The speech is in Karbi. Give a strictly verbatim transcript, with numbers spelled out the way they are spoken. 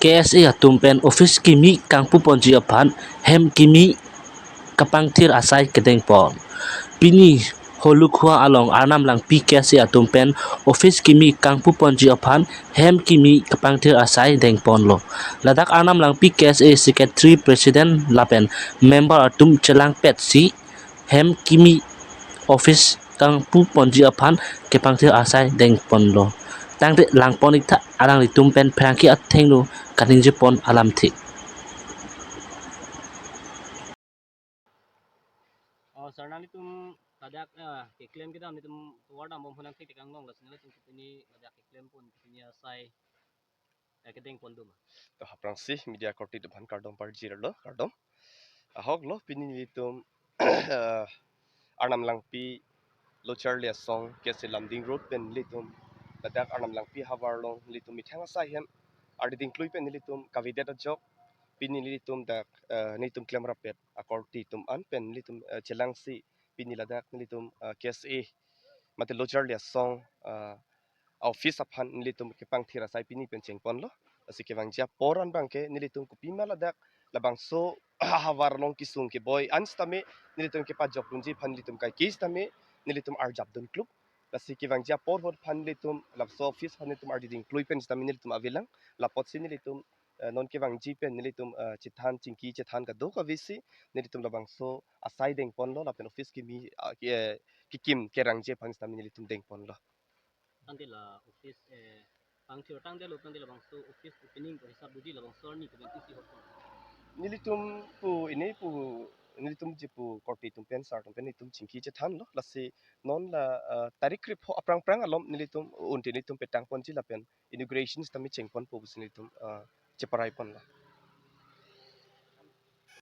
K S A atum pen office kimi kangpu ponji aphan hem kimi kapangthir asai kedeng pon. Pini Holukhua along Arnam Langpi K S A atum pen office kimi kangpu ponji aphan hem kimi kapangthir asai deng ponlo. Ladak Arnam Langpi K S A secretary, president lapen member atum chelangpetsi hem kimi office kangpu ponji aphan kepangthir asai deng ponlo. Tangte lang pon-ik tha, alanglitum pen pherangke athengno kaningje pon alamthe. Oh, sir, nanglitum ladak, ah, keklem kedam nelitum tovar dambom phu nangthekthek anglong, lasi nanglitum pini ladak keklem pon pini asai, eh, kedeng pon do ma? To, aphrangsi media korte atum aphan kardom parjirlo, kardom. Ahok lo, pini nelitum, eh, Arnam Langpi, Locharli Asong, K S A Lumding Road pen nelitum ladak Arnam Langpi havar along nelitum methang asai hem ardi dingklui pen nelitum kavedet ajok, pini nelitum dak, eh, nelitum klemrappet akorte atum an pen nelitum, eh, chelangsi pini ladak nelitum, eh, K S A mate Locharli Asong, eh, office aphan nelitum kepangthir asai pini pen cheng ponlo. Lasi kevangji apor an abangke nelitum kopima ladak labangso havar along kesung keboi an sitame nelitum kepajokdunji aphan nelitum kaike sitame nelitum arjapdun kluk. Lasi kevangji apor ahut aphan nelitum labangso office aphan nelitum ardi dingklui pen sitame nelitum avelang. Lapotsi nelitum, eh, non kevangji pen nelitum, eh, chethan chingki chethan kadokavesi nelitum labangso asai deng ponlo lapen office kimi, ah, ke-, kekim kerangji aphan sitame nelitum deng ponlo. Tangte la office, eh, pangthir tangte lo, tangte labangso office opening ko hisap doji labangso arni ko benti si hot. Nelitum pu ini pu nelitum ji pu korte atum pen sar atum pen nelitum chingki chethanlo, lasi non la, ah, tarik krepho aphrang phrang alom nelitum unte nelitum petang ponji lapen inauguration sitame cheng ponpo pusi nelitum, ah, cheparai ponlo.